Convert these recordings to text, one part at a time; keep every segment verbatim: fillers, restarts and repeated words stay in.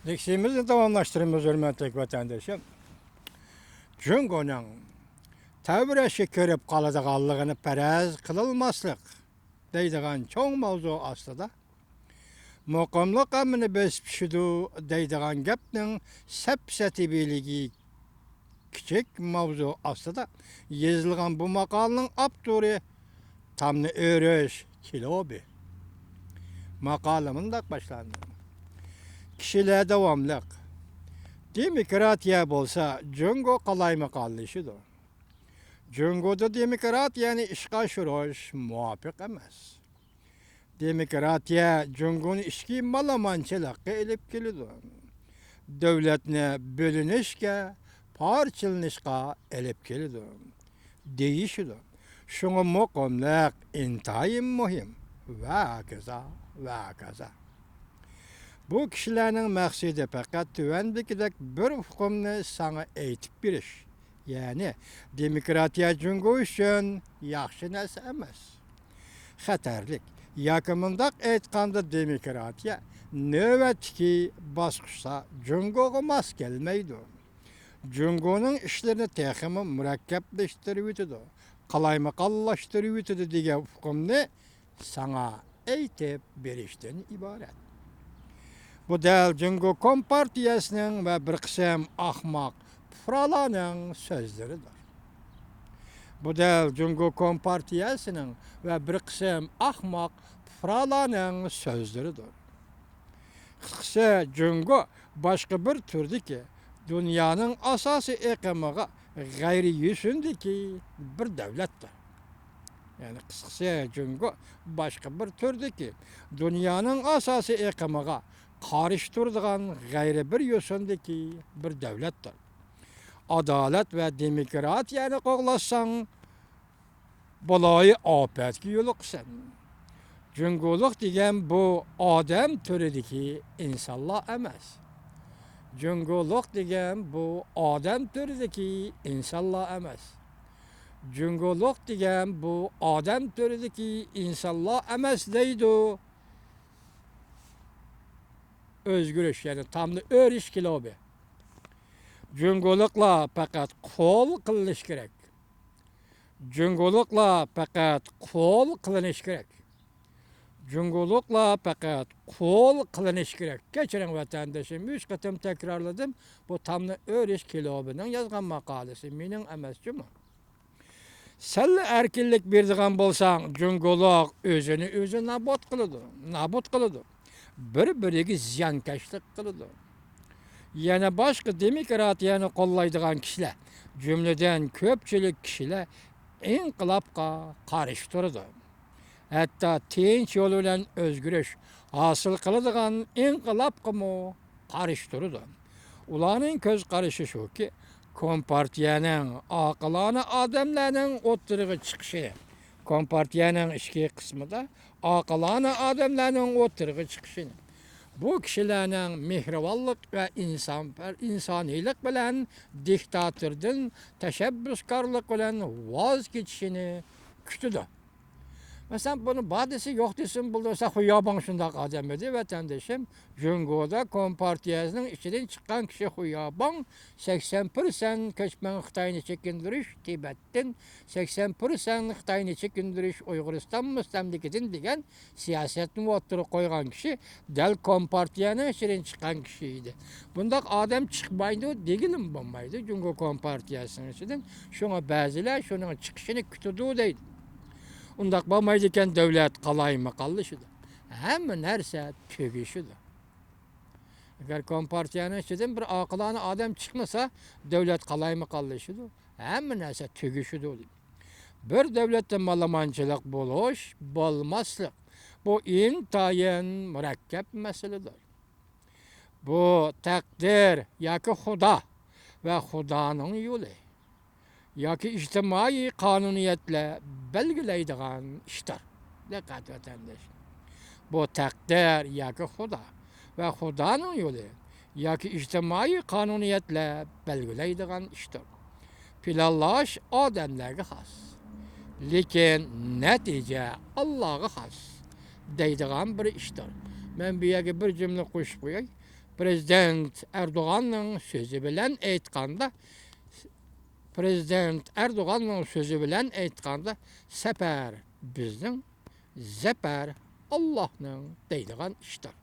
لېكسىيىمىزنى داۋاملاشتۇرىمىز، ھۆرمەتلىك ۋەتەندىشىم. جۇڭگونىڭ تەۋرەشكە كىرىپ قالىدىغانلىقىنى پەرەز قىلالماسلىق دەيدىغان چوڭ ماۋزۇ ئاستىدا، مۇقىملىق ھەممىنى بېسىپ چۈشىدۇ دەيدىغان گەپنىڭ سەپسەتىۋىلىكى كىچىك ماۋزۇ ئاستىدا يېزىلغان بۇ ماقالىنىڭ ئاپتورى تامنى ئۆرۈش كىلوبى. ماقالە مۇنداق باشلاندى: كىشىلەر داۋاملىق، دېموكراتىيە بولسا جۇڭگو قالايمىقانلىشىدۇ. جۇڭگودا دېموكراتىيەنى ئىشقا ئاشۇرۇش مۇۋاپىق ئەمەس. دېموكراتىيە جۇڭگونى ئىچكى مالىمانچىلىققا ئېلىپ كېلىدۇ. دۆلەتنى بۆلۈنۈشكە، پارچىلىنىشقا ئېلىپ كېلىدۇ، دېيىشىدۇ. شۇڭا مۇقىملىق ئىنتايىن مۇھىم. ۋە ھاكازا، ۋە ھاكازا. بۇ كىشىلەرنىڭ مەقسىتى پەقەت تۆۋەندىكىدەك بىر ئۇقۇمنى ساڭا ئېيتىپ بېرىش. يەنى، دېموكراتىيە جۇڭگو ئۈچۈن ياخشى نەرسە ئەمەس. خەتەرلىك. ياكى مۇنداق ئېيتقاندا، دېموكراتىيە نۆۋەتتىكى باسقۇچتا جۇڭگوغا ماس كەلمەيدۇ. جۇڭگونىڭ ئىشلىرىنى تېخىمۇ مۇرەككەپلەشتۈرۈۋېتىدۇ، قالايمىقانلاشتۇرۇۋېتىدۇ دېگەن ئۇقۇمنى ساڭا ئېيتىپ بېرىشتىن ئىبارەت. بۇ دەل جۇڭگو كومپارتىيەسىنىڭ ۋە بىر قىسىم ئاخماق پۇقرالارنىڭ سۆزلىرىدۇر. بۇ دەل جۇڭگو كومپارتىيەسىنىڭ ۋە بىر قىسىم ئاخماق پۇقرالارنىڭ سۆزلىرىدۇر. قىسقىسى، جۇڭگو باشقا بىر تۈردىكى دۇنيانىڭ ئاساسىي ئېقىمىغا غەيرىي يوسۇندىكى بىر دۆلەتتۇر. يەنى قىسقىسى، جۇڭگو باشقا بىر تۈردىكى دۇنيانىڭ ئاساسىي ئېقىمىغا قارشى تۇرىدىغان غەيرىي بىر يوسۇندىكى بىر دۆلەتتۇر. ئادالەت ۋە دېموكراتىيەنى قوغلاشساڭ، بالايىئاپەتكە يولۇقىسەن. جۇڭگولۇق دېگەن بۇ ئادەم تۈرىدىكى ئىنسانلار ئەمەس. جۇڭگولۇق دېگەن بۇ ئادەم تۈرىدىكى ئىنسانلار ئەمەس. جۇڭگولۇق دېگەن بۇ ئادەم تۈرىدىكى ئىنسانلار ئەمەس دەيدۇ. ئۆزگىرىش، يەنى تامنى ئۆرۈش كىلوبى. جۇڭگولۇقلار پەقەت قۇل قىلىنىش كېرەك. جۇڭگولۇقلار پەقەت قۇل قىلىنىش كېرەك. جۇڭگولۇقلار پەقەت قۇل قىلىنىش كېرەك. كەچۈرۈڭ ۋەتەندىشىم، ئۈچ قېتىم تەكرارلىدىم. بۇ تامنى ئۆرۈش كىلوبىنىڭ يازغان ماقالىسى، مېنىڭ ئەمەس جۇمۇ. سەنلا ئەركىنلىك بېرىدىغان بولساڭ، جۇڭگولۇق ئۆزىنى ئۆزى نابۇت قىلىدۇ، نابۇت قىلىدۇ. بىر-بىرىگە زىيانكەشلىك قىلىدۇ. يەنە باشقا دېموكراتىيەنى قوللايدىغان كىشىلەر، جۈملىدىن كۆپچىلىك كىشىلەر ئىنقىلابقا قارشى تۇرىدۇ. ھەتتا تىنچ يول بىلەن ئۆزگىرىش ھاسىل قىلىدىغان ئىنقىلابقىمۇ قارشى تۇرىدۇ. ئۇلارنىڭ كۆز قارىشى شۇكى، كومپارتىيەنىڭ ئاقىلانە ئادەملەرنىڭ ئوتتۇرىغا چىقىشى، كومپارتىيەنىڭ ئىچكى قىسمىدا ئاقىلانە ئادەملەرنىڭ ئوتتۇرىغا چىقىشى، بۇ كىشىلەرنىڭ مېھرىبانلىق ۋە ئىنسان، ئىنسانىيلىق بىلەن دىكتاتوردىن تەشەببۇسكارلىق بىلەن ۋاز كېچىشىنى كۈتىدۇ. مەسىلەن، بۇنى بار دېسە، يوق دېسىمۇ بولىدۇ. مەسىلەن، خۇياباڭ شۇنداق ئادەم ئىدى، ۋەتەندىشىم. جۇڭگودا كومپارتىيەسىنىڭ ئىچىدىن چىققان كىشى خۇياباڭ، سەكسەن پىرسەنت كۆچمەن خىتاينى چېكىندۈرۈش، تىبەتتىن، سەكسەن پىرسەنت خىتاينى چېكىندۈرۈش، ئۇيغۇرىستان مۇستەملىكىدىن دېگەن سىياسەتنى ئوتتۇرىغا قويغان كىشى دەل كومپارتىيەنىڭ ئىچىدىن چىققان كىشى ئىدى. بۇنداق ئادەم چىقمايدۇ دېگىلىمۇ بولمايدۇ جۇڭگو كومپارتىيەسىنىڭ ئىچىدىن. شۇڭا بەزىلەر شۇنىڭ چىقىشىنى كۈتىدۇ دەيدۇ. ئۇنداق بولمايدىكەن، دۆلەت قالايمىقانلىشىدۇ. ھەممە نەرسە تۈگىشىدۇ. ئەگەر كومپارتىيەنىڭ ئىچىدىن بىر ئاقىلانە ئادەم چىقمىسا، دۆلەت قالايمىقانلىشىدۇ. ھەممە نەرسە تۈگىشىدۇ. بىر دۆلەتتە مالىمانچىلىق بولۇش، بولماسلىق، بۇ ئىنتايىن مۇرەككەپ مەسىلىدۇر. بۇ تەقدىر ياكى خۇدا ۋە خۇدانىڭ يولى ياكى ئىجتىمائىي قانۇنىيەتلەر بەلگىلەيدىغان ئىشتۇر. دىققەت، ۋەتەنداش! بۇ تەقدىر ياكى خۇدا ۋە خۇدانىڭ يولى ياكى ئىجتىمائىي قانۇنىيەتلەر بەلگىلەيدىغان ئىشتۇر. پىلانلاش ئادەملەرگە خاس، لېكىن نەتىجە ئاللاغا خاس دەيدىغان بىر ئىشتۇر. مەن بۇ يەرگە بىر جۈملە قوشۇپ قوياي. پرېزىدېنت ئەردوغاننىڭ سۆزى بىلەن ئېيتقاندا، پرېزىدېنت ئەردوغاننىڭ سۆزى بىلەن ئېيتقاندا، سەپەر بىزنىڭ، زەپەر ئاللاھنىڭ دەيدىغان ئىشتۇر.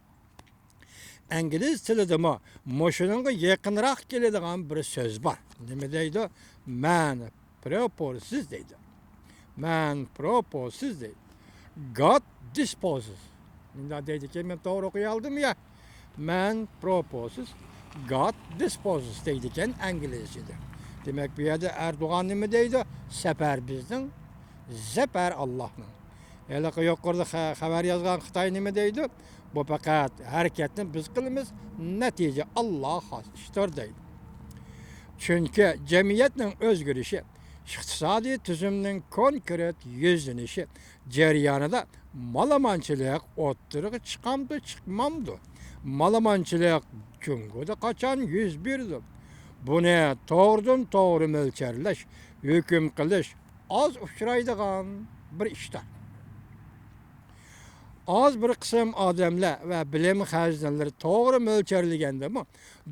ئىنگلىز تىلىدىمۇ مۇشۇنىڭغا يېقىنراق كېلىدىغان بىر سۆز بار. نېمە دەيدۇ؟ مەن پروپوزىس دەيدۇ. مەن پروپوزىس دەيدۇ. God disposes. مۇنداق دەيدىكەن، مەن توغرا ئوقۇيالدىم يا؟ مەن پروپوزىس، God disposes دەيدىكەن ئىنگلىزچىدا. دېمەك، بۇ يەردە ئەردوغان نېمە دەيدۇ؟ سەپەر بىزنىڭ، زەپەر ئاللاھنىڭ. ھېلىقى يۇقىرىدا خە-، خەۋەر يازغان خىتاي نېمە دەيدۇ؟ بۇ پەقەت ھەرىكەتنى بىز قىلىمىز، نەتىجە ئاللاغا خاس ئىشتۇر دەيدۇ. چۈنكى جەمئىيەتنىڭ ئۆزگىرىشى، ئىقتىسادىي تۈزۈمنىڭ كونكرېت يۈزلىنىشى جەريانىدا مالىمانچىلىق ئوتتۇرىغا چىقامدۇ، چىقمامدۇ؟ مالىمانچىلىق جۇڭگودا قاچان يۈز بېرىدۇ؟ بۇنى توغرىدىن توغرا مۆلچەرلەش، ھۆكۈم قىلىش ئاز ئۇچرايدىغان بىر ئىشتۇر. ئاز بىر قىسىم ئادەملەر ۋە بىلىم خەزىنىلىرى توغرا مۆلچەرلىگەندىمۇ،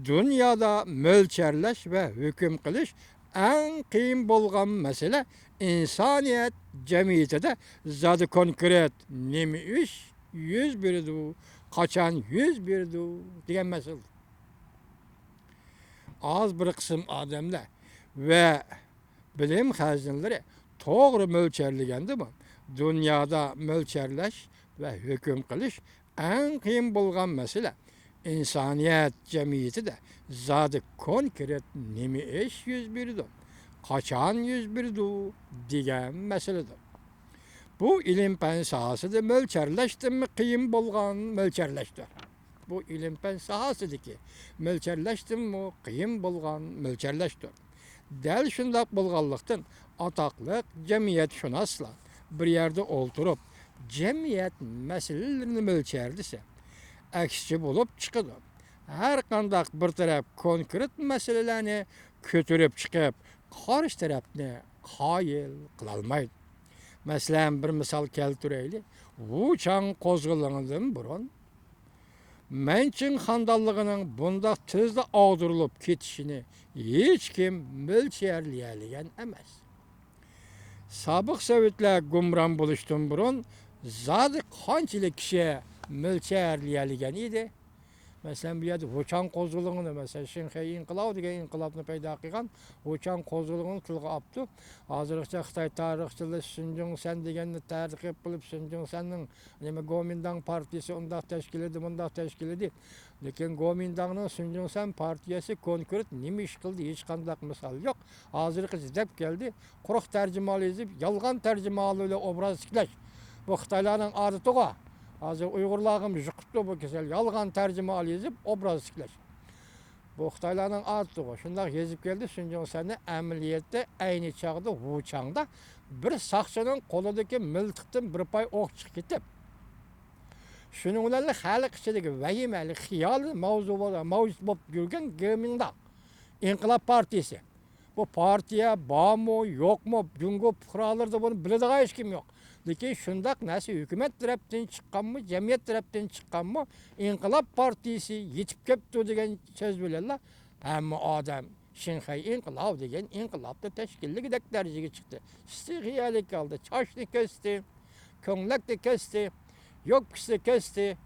دۇنيادا مۆلچەرلەش ۋە ھۆكۈم قىلىش ئەڭ قىيىن بولغان مەسىلە ئىنسانىيەت جەمئىيىتىدە زادى كونكرېت نېمە ئىش يۈز بېرىدۇ، قاچان يۈز بېرىدۇ دېگەن مەسىلە. ئاز بىر قىسىم ئادەملەر ۋە بىلىم خەزىنىلىرى توغرا مۆلچەرلىگەندىمۇ، دۇنيادا مۆلچەرلەش ۋە ھۆكۈم قىلىش ئەڭ قىيىن بولغان مەسىلە ئىنسانىيەت جەمئىيىتىدە زادى كونكرېت نېمە ئىش يۈز بېرىدۇ، قاچان يۈز بېرىدۇ دېگەن مەسىلىدۇر. بۇ ئىلىم-پەن ساھەسىدە مۆلچەرلەشتىنمۇ قىيىن بولغان مۆلچەرلەشتۇر. بۇ ئىلىم-پەن ساھەسىدىكى مۆلچەرلەشتىنمۇ قىيىن بولغان مۆلچەرلەشتۇر. دەل شۇنداق بولغانلىقتىن، ئاتاقلىق جەمئىيەتشۇناسلار بىر يەردە ئولتۇرۇپ، جەمئىيەت مەسىلىلىرىنى مۆلچەرلىسە، ئەكسىچە بولۇپ چىقىدۇ. ھەر قانداق بىر تەرەپ كونكرېت مەسىلىلەرنى كۆتۈرۈپ چىقىپ، قارشى تەرەپنى قايىل قىلالمايدۇ. مەسىلەن، بىر مىسال كەلتۈرەيلى. ۋۇچاڭ قوزغىلىڭىدىن بۇرۇن مەنچىڭ خاندانلىقىنىڭ بۇنداق تېزلا ئاغدۇرۇلۇپ كېتىشىنى ھېچكىم مۆلچەرلىيەلىگەن ئەمەس. سابىق سوۋېتلار گۇمران بولۇشتىن بۇرۇن زادى قانچىلىك كىشى مۆلچەرلىيەلىگەن ئىدى؟ مەسىلەن، بۇ يەردە ۋۇچاڭ قوزغىلىڭىنى، مەسىلەن، شىنخەي ئىنقىلابى دېگەن ئىنقىلابنى پەيدا قىلغان ۋۇچاڭ قوزغىلىڭىنى تىلغا ئاپتۇ. ھازىرغىچە خىتاي تارىخچىلىرى سۈن جۇڭسەن دېگەننى تەرغىب قىلىپ، سۈن جۇڭسەننىڭ نېمە، گومىنداڭ پارتىيىسى ئۇنداق تەشكىل ئىدى، مۇنداق تەشكىل ئىدى. لېكىن گومىنداڭنىڭ سۈن جۇڭسەن پارتىيەسى كونكرېت نېمە ئىش قىلدى، ھېچقانداق مىسال يوق. ھازىرغىچە دەپ كەلدى، قۇرۇق تەرجىمىھال يېزىپ، يالغان تەرجىمىھال بىلەن ئوبراز تىكلەش. بۇ خىتايلارنىڭ ئادىتىغۇ. ھازىر ئۇيغۇرلارغىمۇ يۇقۇپتۇ بۇ كېسەل. يالغان تەرجىمىھال يېزىپ، ئوبراز تىكلەش. بۇ خىتايلارنىڭ ئادىتىغۇ. شۇنداق يېزىپ كەلدى، سۈن جۇڭسەننى ئەمەلىيەتتە ئەينى چاغدا ۋۇچاڭدا بىر ساقچىنىڭ قولىدىكى مىلتىقتىن بىر پاي ئوق چىقىپ كېتىپ، شۇنىڭ بىلەنلا خەلق ئىچىدىكى ۋەھىمە، خىيال ماۋزۇ بول-، ماۋجۇت بولۇپ يۈرگەن گومىنداڭ ئىنقىلاب پارتىيىسى. بۇ پارتىيە بارمۇ، يوقمۇ، جۇڭگو پۇقرالىرىدا بۇنى بىلىدىغان ھېچكىم يوق. لېكىن شۇنداق نەرسە ھۆكۈمەت تەرەپتىن چىققانمۇ، جەمئىيەت تەرەپتىن چىققانمۇ، ئىنقىلاب پارتىيىسى يېتىپ كەپتۇ دېگەن سۆز بىلەنلا ھەممە ئادەم شىنخەي ئىنقىلابى دېگەن ئىنقىلابنى تەشكىللىگۈدەك دەرىجىگە چىقتى. ئىستىخىيەلىك ھالدا چاچنى كەستى، كۆڭلەكنى كەستى، يوپكىسىنى كەستى.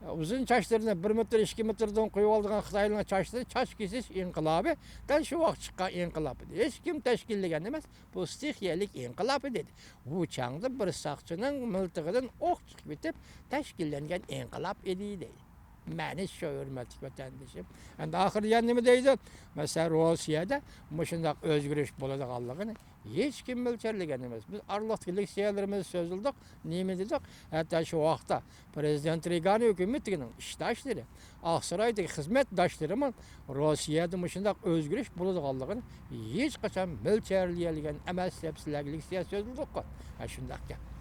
ئۇزۇن چاچلىرىنى بىر مېتىر، ئىككى مېتىردىن قويۇۋالىدىغان خىتايلارنىڭ چاچلىرىنى چاچ كېسىش ئىنقىلابى دەل شۇ ۋاقىت چىققان ئىنقىلاب ئىدى. ھېچكىم تەشكىللىگەن ئەمەس، بۇ ئىستىخىيەلىك ئىنقىلاب ئىدى. ۋۇچاڭدا بىر ساقچىنىڭ مىلتىقىدىن ئوق چىقىپ كېتىپ تەشكىللەنگەن ئىنقىلاب ئىدى دەيدۇ. مەنىسى شۇ، ھۆرمەتلىك ۋەتەندىشىم. ئەمدى ئاخىرىدا يەنە نېمە دەيدۇ؟ مەسىلەن، روسىيەدە مۇشۇنداق ئۆزگىرىش بولىدىغانلىقىنى ھېچكىم مۆلچەرلىگەن ئەمەس. بىز ئارىلىقتىكى لېكسىيەلىرىمىزدە سۆزلىدۇق، نېمە دېدۇق؟ ھەتتا شۇ ۋاقىتتا پرېزىدېنت رېگان ھۆكۈمىتىنىڭ ئىشداشلىرى، ئاقسارايدىكى خىزمەتداشلىرىمۇ روسىيەدە مۇشۇنداق ئۆزگىرىش بولىدىغانلىقىنى ھېچقاچان مۆلچەرلىيەلىگەن ئەمەس دەپ سىلەرگە لېكسىيە سۆزلىدۇققۇ. ھە، شۇنداق گەپ.